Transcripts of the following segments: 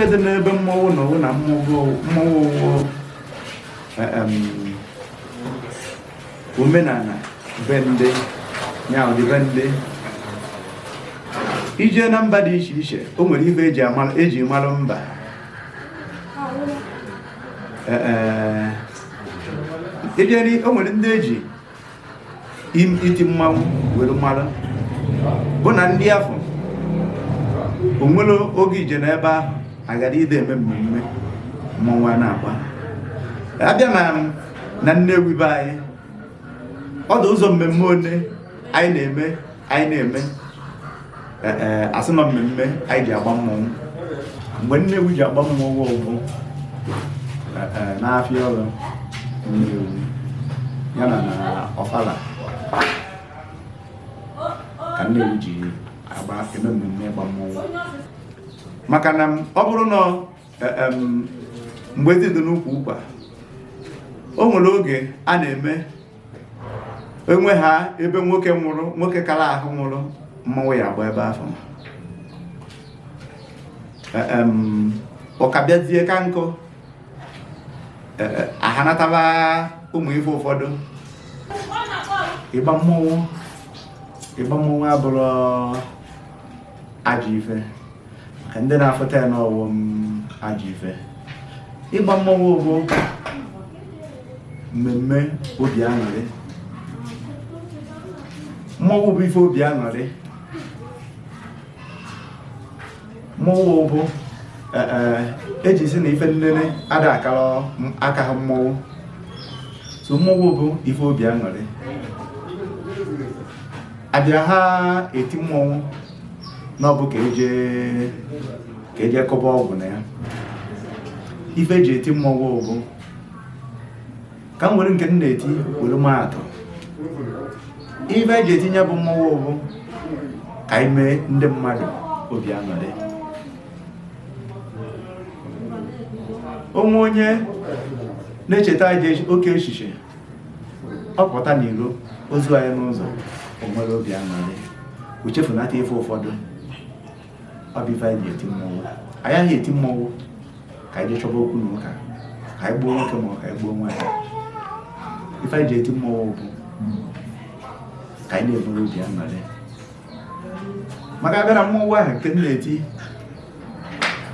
Ife dị n'ebe mmọnwụ nọ wụ na mmọnwụ wụ omenala be ndị ya ọdịbendị. I je na mba dị iche iche, o nwere ife eji mara mba. O nwere ndị eji iti mmanwụ were mara, bụ na ndị afụ o nwere oge ije n'ebe ahụ agara ide eme mmemme mmanwụ a na-agba. A bịa na Nnewi be anyị, ọ dị ụzọ mmemme one anyị na-eme, anyị na-eme asị na mmemme anyị ji agba mmọnwụ. Mgbe Nnewi ji agba mmọnwụ bụ n'afịa ọrụ Nnewi ya na na Ọfala ka Nnewi ji agba eme mmemme ịgba mmọnwụ. Maka na ọ bụrụ na mgbe ezi dị n'ukwu ụkwa, o nwere oge a na-eme enwe ha ebe nwoke nwụrụ, nwoke kara ahụ nwụrụ, mmanwụ ya agba ebe ahụ. Ụka bịazie ka nkụ ahanataba ụmụ ife ụfọdụ. Ịgba mmọnwụ abụrụ ajọ ife, maka ndị na-afụta ya n'ọwụ ajọ ife. Ịgba mmọnwụ bụ mmemme obi aṅụrị. Mmọnwụ bụ ife obi aṅụrị. Mmọnwụ bụ eji si na ife nnene ada akara aka ha mmọnwụ. So mmọnwụ bụ ife obi aṅụrị. Abịa ha eti mmọnwụ na ọ bụ ka eje kọba ọgwụ na ya. Ife eji eti mmọnwụ bụ ka m were nke m na-eti were maa atụ. Ife eji etinye bụ mmọnwụ bụ ka anyị mee ndị mmadụ obi aṅụrị. O nwe onye na-echeta aja oke echiche, ọ pụta n'iro ozu anyị n'ụzọ, o nwere obi aṅụrị, o chefunata ife ụfọdụ. Ọ bụ ife anyị ji eti mmọnwụ. Anyị aghị eti mmọnwụ ka anyị jee chọba okwu na ụka, ka anyị gbuo nwoke ma ọ ka anyị gbuo nwaanyị. Ife anyị ji eti mmọnwụ bụ ka anyị na-enwere obi aṅụrị. Maka abịa na mmọnwụ ahụ nke m na-eti,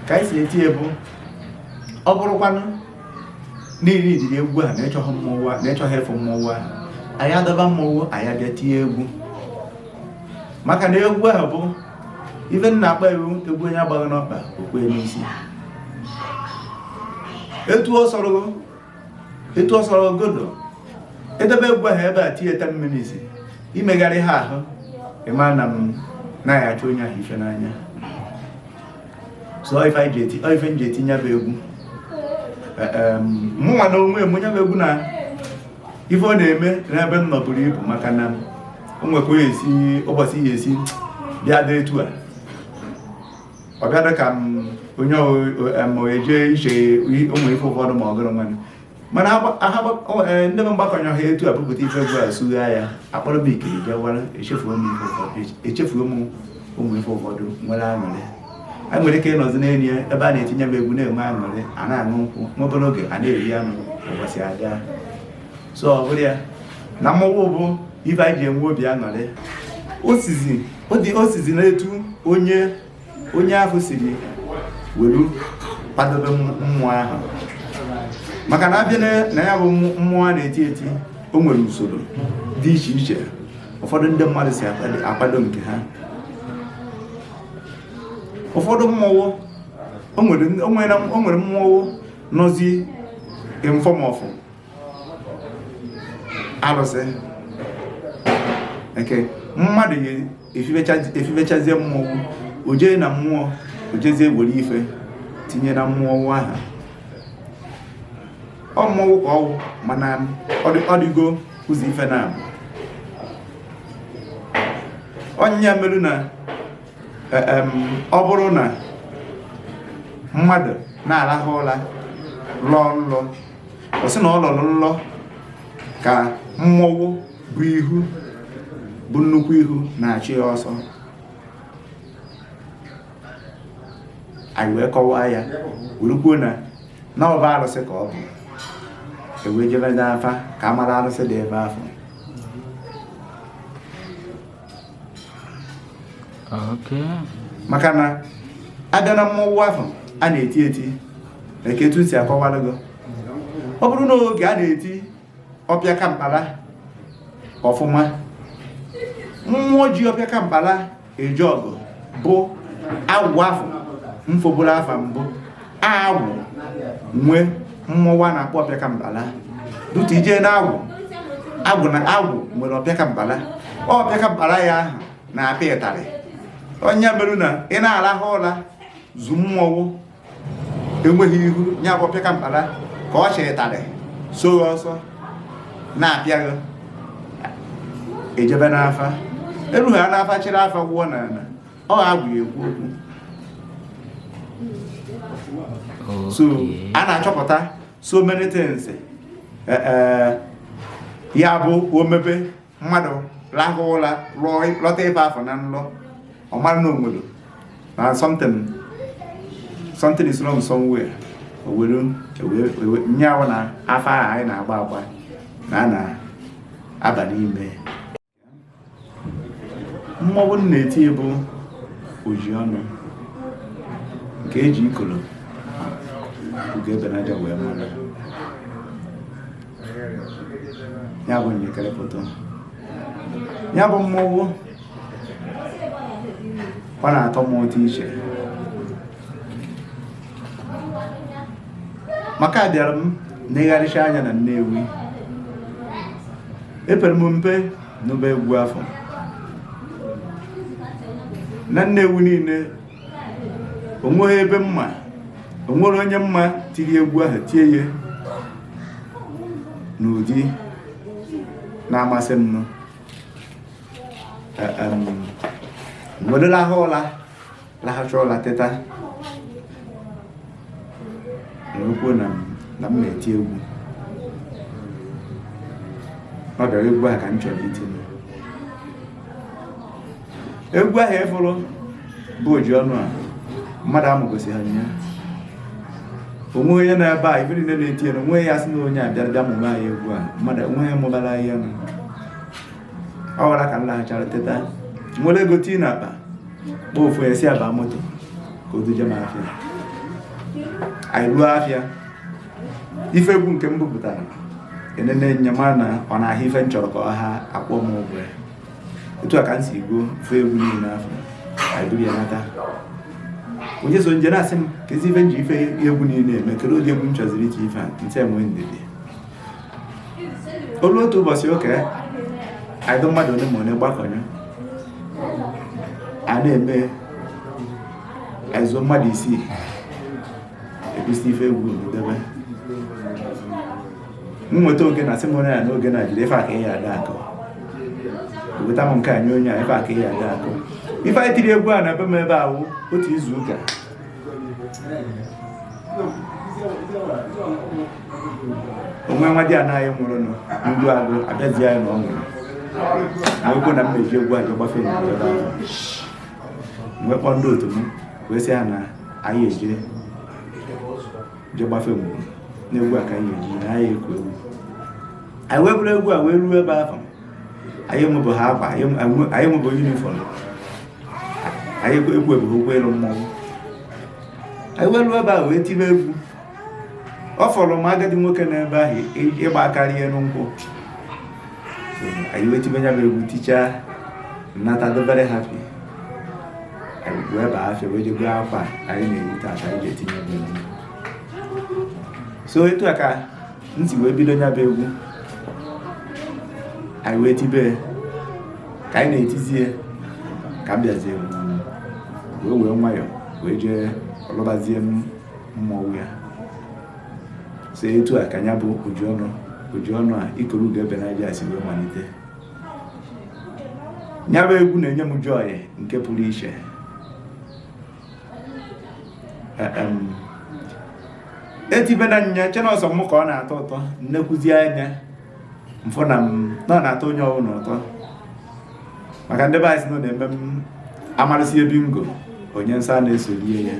ka anyị si eti ebu, ọ bụrụkwanụ niile ijiri egwu ahụ na ịchọghị mmọnwụ na ịchọghị ịfụ mmọnwụ ahụ, anyị adọba mmọnwụ, anyị abịa tie egwu. Maka na egwu ahụ bụ ife m na-akpọ egwu, egwu onye agbaghị n'ọkpa o kwe n'isi. Etu ọ sọrọ godo edebe egwu ahụ ebe a tinye 10 minutes imegharị ha ahụ, ịma na m naghị achọ onye ahụ ife n'anya. So ife anyị ji eti, ife m ji etinye bụ egwu. Mụnwa na onwe m onye bụ egwu na ife ọ na-eme n'ebe m nọ buru ibu, maka na o nwekwa esi ụbọchị ya esi bịa dị etu a, ọ bịa dị ka m onye eje iche ụmụ ife ụfọdụ ma ọ gụrụ nwanne. Mana ndị m mgbakọnyọ ha etu a bupụta ife egwu a sugha ya, akpọrọ m ikiri bịa wara, echefuo m ife ụfọdụ, echefuo m ụmụ ife ụfọdụ, nwere aṅụrị. Anyị nwere ike ịnọzi n'elu ya ebe a na-etinye m egwu na-enwe aṅụrị, a na-aṅụ nkwụ nwa obere oge, a na-eri anụ, ụbọchị aga. So ọ bụrụ ya na mmọnwụ bụ ife anyị ji enwe obi aṅụrị. O sizi n'etu onye onye ahụ siri welu kwadobe mmụọ ahụ. Maka na abịa na ya bụ mmụọ a na-eti eti, o nwere usoro dị iche iche ụfọdụ ndị mmadụ si akwado nke ha. Ụfọdụ mmọnwụ o nwere mmọnwụ nọzi in form of arụsị nke mmadụ efibechazie mmọnwụ, o jee na mmụọ, o jezie were ife tinye na mmọnwụ ahụ. Ọ mmọnwụ ka ọ wụ, mana ọ dịgo ụzọ ife na-abụ ọnyịnya merụ na ọ bụrụ na mmadụ na-arahụ ụra lọọ nlọ, ọ sị na ọ lọrọ nlọ ka mmọnwụ bụ ihu bụ nnukwu ihu na-achụ ya ọsọ. Anyị wee kọwaa ya, were kwuo na na ọ bụ arụsị ka ọ bụ. E wee jebe n'afa ka a mara arụsị dị ebe ahụ. Maka na a bịa na mmọnwụ ahụ a na-eti eti na ka etu si akọwara gị, ọ bụrụ na oge a na-eti ọpịaka mkpala ọfụma, mmụọ ji ọpịaka mkpala eje ọgụ bụ agwụ afụ mfobụla afa mbụ agwụ nwee mmọnwụ a na-akpọ ọpịaka mkpala dutu ije na agwụ agwụ na agwụ nwere ọpịaka mkpala. Ọpịaka mkpala ya ahụ na-apịa ịtarị. Onye merụ na ị na-arahụ ụra zu mmọnwụ enweghị ihu ya bụ ọpịaka mkpala ka ọ chị ịtarị so ọsọ na-apịa gị ejebe n'afa erughị a n'afa chịrị afa gwụọ na ala ọ agwụ ya ekwu okwu. So a na-achọpụta so many things. Ya bụ omebe mmadụ rahụ ụra lọta ife afụ na nlọ, ọ mara na onwere na something is wrong somewhere. O were nye ahụ na afa ahụ anyị na-agba agba na a na-aba n'ime mmọnwụ na-eti bụ oji ọnụ nke eji ikolo ugo ebe n'aja wee mara ya bụ nyekere foto ya bụ mmọnwụ. Ọ na-atọ m ụtọ iche maka abịara m negharịcha anya na Nnewi, epere m mpe n'ụba egwu afọ na Nnewi niile, onweghị ebe mma onwere onye mma tiri egwu ahụ tie ya n'ụdị na-amasị m nụ. Nwere lahụ ụla lahụcha ụla teta na okwu na m na-eti egwu, ọ bịara egwu ahụ ka m chọrọ itinye. Egwu ahụ ịfụrụ bụ oji ọnụ a mmadụ amụgosi ha nya onwe onye nọ ebe a ife niile na-eti ya na onwe ya sị na onye a bịara bịa mụba anyị egwu a mmadụ onwe ya mụbara anyị ya nụ. Ọ gwara ka m laghachara teta nwere ego tii n'akpa kpọọ ofu ya si aba moto ka o duje m afịa. Anyị ruo afịa, ife egwu nke m bupụtara enene nyema na ọ na-ahịa ife m chọrọ ka ọ ha akwụọ m ụgwọ ya. Etu a ka m si goo fe egwu niile afọ anyị buru ya nata. Onye so nje na-asị m ka ezi ife m ji ife egwu niile eme, kedu ụdị egwu m chọziri iti ife a ntị enwe ndidi. Olu otu ụbọchị ụka anyị dụ mmadụ ole ma ole gbakọnye a na-eme ezo mmadụ isii ekwesị ife egwu debe m nweta oge na sị m onye ya n'oge na jiri ife aka ya ada akọ weta m nke a nye onye a ife aka ya ada akọ. Ife anyị tiri egwu a na ebe m ebe awụ otu izu ụka onwe nwa di anaghị nwụrụ nụ ndụ agụ abịazi anyị na ọ nwụrụ na okwu na m meji egwu a je gbafe n'obodo ebe ahụ. Wee kpọọ ndị otu m wee sị ha na anyị eje je gbafe ngwuru n'egwu a ka anyị eji na anyị ekwu egwu. Anyị wee bụrụ egwu a wee ruo ebe ahụ. Anyị enwebụ ha akwa, anyị enwebụ uniform, anyị egwu ebughị ụkwụ ịlụ mmọnwụ. Anyị wee ruo ebe ahụ wee tibe egwu. Ọ fọrọ m agadi nwoke n'ebe ahụ ịgba aka rie nkwụ. Anyị wee tibe ya bụ egwu tichaa nnata dị very happy. Anyị wee baa afịa wee jego akwa anyị na-eyi tata anyị ji etinye bụ egwu. So etu a ka m si wee bido ya bụ egwu. Anyị wee tibe ka anyị na-etizie ka m bịazie wee wee nwayọọ wee jee lụbazie m mmọnwụ ya. So etu a ka ya bụ oji ọnụ a ikoro ugo ebe n'aja si wee malite. Ya bụ egwu na-enye m joy nke pụrụ iche. Etibe na nya chenọsọ m ka ọ na-atọ ụtọ nnekwuzi anya mfụ na m na ọ na-atọ onye ọbụla ụtọ maka ndị be anyị sị na ọ na-eme m amarịsị bingo onye nsọ a na-esolie ya.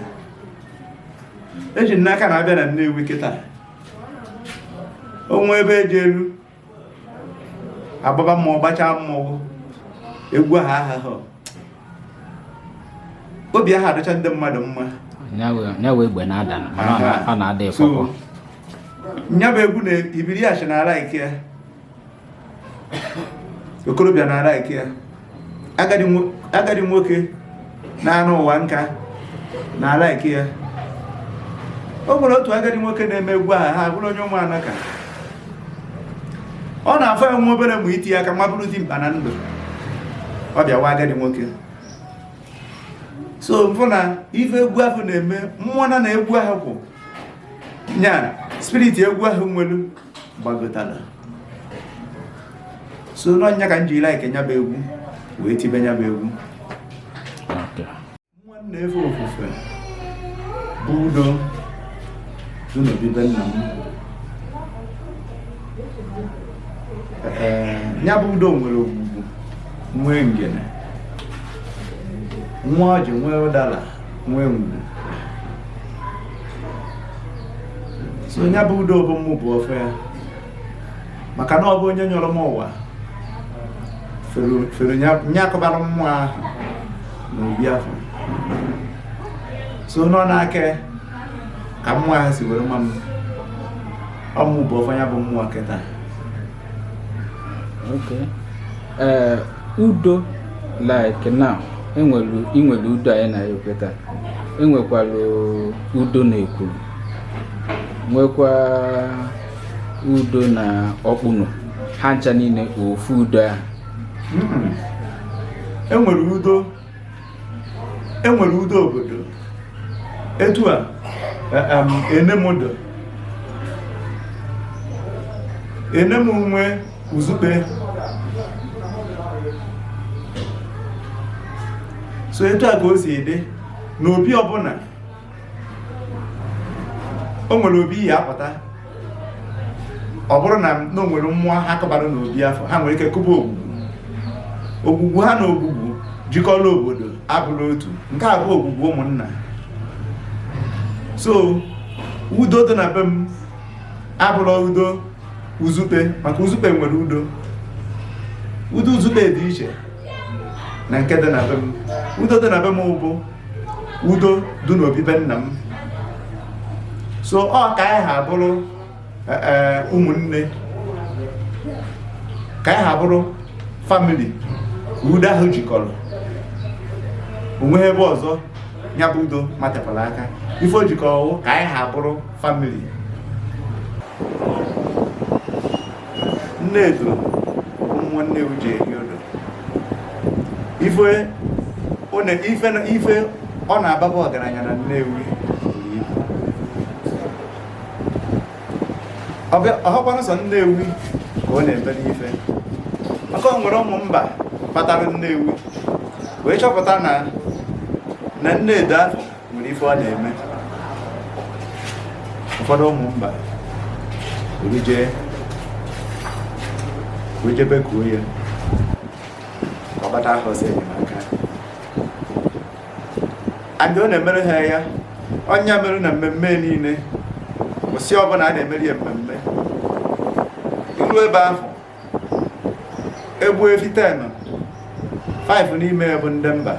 Eji m n'aka na abịa na Nnewi kịta, o nwee ebe eji elu agbaba mmụọ, gbachaa mmọnwụ, egwu ahụ ahaghọ obi ahụ adịcha ndị mmadụ mma. Nya wee egbe na-ada, mana ọ na-ada So, ịfọkọ. Nya bụ egwu na ibiri ya na ala ike ya, okorobịa na-ala ike ya, agadi nwoke na-anụ ụwa nka na-ala ike ya. O nwere otu agadi nwoke na-eme egwu ahụ, ha bụrụ onye ụmụana ka ọ na-afọ ya nwa obere mgbe itinye aka nwa bụrụ dimkpa na ndụ, ọ bịawa agadi nwoke. So mfụ na ife egwu ahụ na-eme mmụọ na egwu ahụ kwụ nya spirit egwu ahụ nwelu gbagotara. So n'ọnya ka m ji like nya bụ egwu wee tibe nya bụ egwu. Mmụọ m na-efe ofufe bụ udo dị n'obi be nna m. Ee, nya bụ udo nwere ogbugbu, nwee ngene, nwee ọjị, nwee ụdara, nwee ngwu. So nya bụ udo bụ mụ bụ ofe ya, maka na ọ bụ onye nyọrọ m ụwa fere nya akọbara mmụọ ahụ n'obi afọ. So nọ n'aka ka mmụọ ahụ si were nwa m ọmụ bụ ofe ya bụ mmụọ kịta. Okay. Ee, udo like now, enwere inwere udo anyị na-ekwe taa, enwekwara udo na ekwuru, nwekwa udo na ọkpụnụ, ha ncha niile ofu udo ahụ? Enwere udo, enwere udo obodo etu a, enemodo enem nwe uzukpe. So etu a ka o si dị n'obi ọbụla. O nwere obi ya apụta, ọ bụrụ na o nwere mmụọ ha kọbara n'obi afọ, ha nwere ike kụba ogbugbu. Ogbugbu ha na ogbugbu jikọrọ obodo abụrụ otu. Nke a bụ ogbugbu ụmụnna. So udo dị na be m abụrụ udo uzukpe, maka uzukpe nwere udo. Udo uzukpe dị iche na nke dị na be m. Udo dị na be m bụ udo dị n'obi be nna m. So ọ ka anyị ha bụrụ ụmụnne, ka anyị ha bụrụ family, ka udo ahụ jikọrọ onweghị ebe ọzọ ya bụ udo matepụrụ aka. Ife o jikọrọ ka anyị ha bụrụ family. Nnedo mmụọ Nnewi ji eri odo. Ife ọ na-ababa ọgaranya na Nnewi buru ibu. Ọhọkwanụ sọ Nnewi ka ọ na-emere ife, maka ọ nwere ụmụ mba batara Nnewi wee chọpụta na Nnedo afọ nwere ife ọ na-eme. Ụfọdụ ụmụ mba were jee wee jebe kuo ya ka ọ gbata aha ọsọ enyemaka and ọ na-emere ha ya. Ọnya mere na mmemme niile, kwụsị ọbụla a na-emeri ya mmemme, iru ebe ahụ egbu efi 10, 5 n'ime ya bụ ndị mba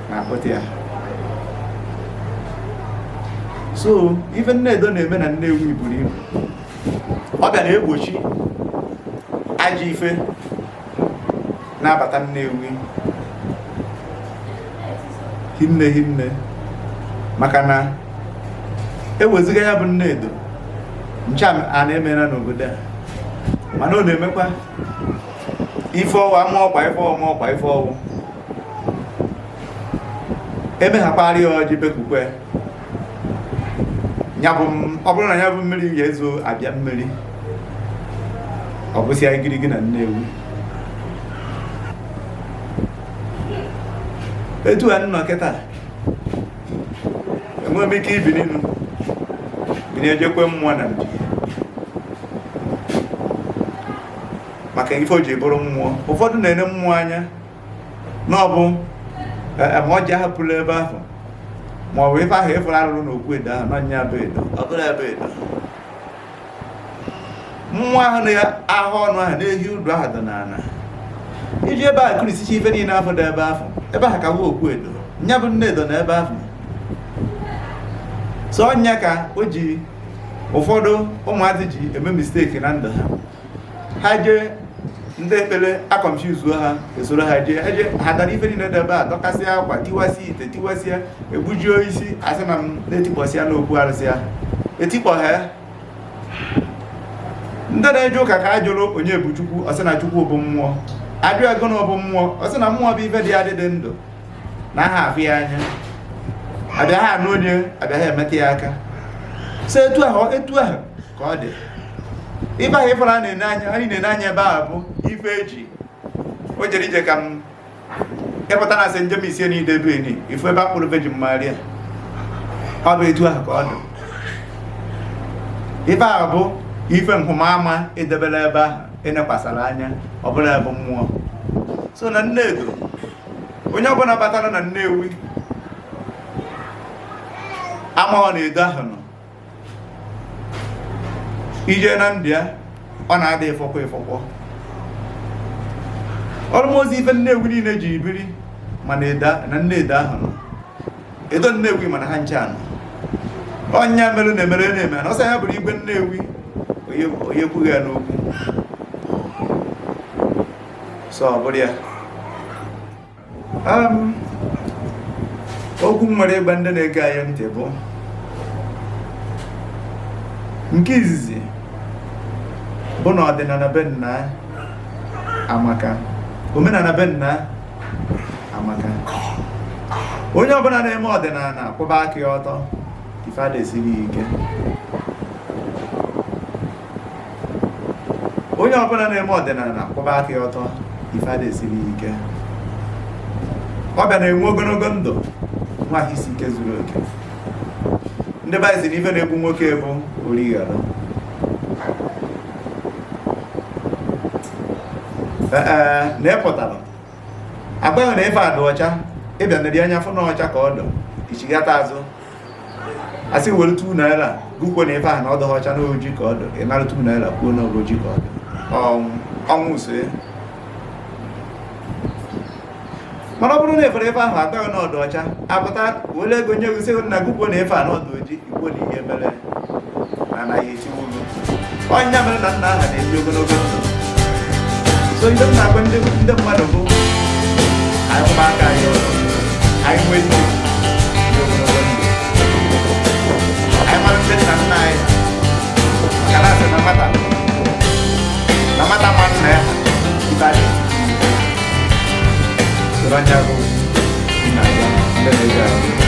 na-akpụta ya. So ife Nnedo na-eme na Nnewi buru ibu. Ọ bịara egbochi ajọ ife na-abata Nnewi hinne hinne, maka na eweziga ya bụ Nnedo nche a na-emena n'obodo a, mana ọ na-emekwa ife ọwụ ama ọkwa, ife ọwụ ama ọkwa, ife ọwụ emeghakwara ya ọjị bekukwe ya bụ ọ bụrụ na ya bụ mmiri ga-ezo abịa mmiri ọ bụsịa igirigi na Nnewi. Etu a nnọ kịta, enweghị m ike ibi n'inu bini ejekwe mmụọ na mpi, maka ife o ji bụrụ mmụọ. Ụfọdụ na-ene mmụọ anya na ọ bụ ma ọjị ahapụrụ ebe ahụ. Ma ọ bụ ife ahụ ịfụrụ arụrụ n'okwu edo ahụ nọ nya bụ edo, ọ bụrụ ebe edo mmụọ ahụ na-ahụ ọnụ ahụ na-ehi udu ahụ dị n'ala iji ebe a kụrisicha ife niile afọ dị ebe ahụ, ebe ahụ ka nwa okwu edo nya bụ nne edo na ebe ahụ. So ọnya ka o ji ụfọdụ ụmụazị ji eme mistake na ndụ ha. Ha jee ndị ekpere aconfusezuo ha, esoro ha jee eje ha dara ife niile dị ebe a, dọkasịa akwa, tiwasịa ite, tiwasịa, egbujio isi, asị na m na-etikpọsịa n'okwu arụsị ahụ etikpọ ha. Ndị na-eje ụka ka a jụrụ onye bụ Chukwu, ọ sị na Chukwu bụ mmụọ. Ajụ ego na ọ bụ mmụọ, ọ sị na mmụọ bụ ife dị adị dị ndụ na aha afụ ya anya, abịa ha anụ onye abịa ha emetụ ya aka. So etu ahụ etu ahụ ka ọ dị. Ife ahụ ịfụrụ a na-ene anya, anyị na-ene anya ebe ahụ bụ ife eji o jere ije ka m ịpụta na St. James sie n'ide ebe eni ifu ebe akpụrụ Virgin Maria. Ọ bụ etu ahụ ka ọ dị. Ife ahụ bụ ife nhụmama edebere ebe ahụ enekwasara anya, ọ bụla ebe mmụọ. So na Nnedo, onye ọbụla batara na Nnewi amaghọ na edo ahụ nọ ije na ndị ya, ọ na-ada ịfọkwọ ịfọkwọ ọrụmozi. Ife Nnewi niile ji biri mana na Nnedo ahụ nọ edo Nnewi, mana ha nche anọ ọnya mere na emere na-eme na ọsọ ya bụrụ igwe Nnewi onye kwughị ya n'okwu. So ọ bụrụ ya, okwu m nwere ịgba ndị na-ege anyị ntị bụ nke izizi bụ na ọdịnala be nna amaka, omenala be nna amaka. Onye ọbụla na-eme ọdịnala kwụba aka ya ọtọ, ife adesiri ya ike. Onye ọbụla na-eme ọdịnala kwụba aka ya ọtọ, ife adesiri ya ike. Ọ bịa na-enwe ogologo ndụ, nwa ahụ isi ike zuru oke. Ndị be anyị si na ife na-egbu nwoke bụ orighara. Ee, na ị pụtara agbaghị na ife a dị ọcha, ịbịa nere anya fụ na ọcha ka ọ dọ, ichighata azụ, asị were ₦2 gụkwuo na ife ahụ na ọ dọghị ọcha, na oji ka ọ dọ, ị nara ₦2 kwuo na ọ bụ oji ka ọ dọ. Ọnwụ ọnwụ so ya. Mana ọ bụrụ na efere ife ahụ agbaghị na ọdụ ọcha, apụta were ego nye gị sị na gụkwuo na ife a na ọdụ oji, ikwuo na ihe mere na anaghị etiwu gị. Ọnya mere na nna aha na-ebi ogologo ndụ. So ife m na-agwa ndị mmadụ bụ anyị kwụba aka anyị ọtọ, anyị nwee ike dị ogologo ndụ, anyị mara ndị nna nna anyị, maka na asị na nwata na nwata ma nna ya ibe a na-eti soro anya bụ nna ya ndị na-ege anyị.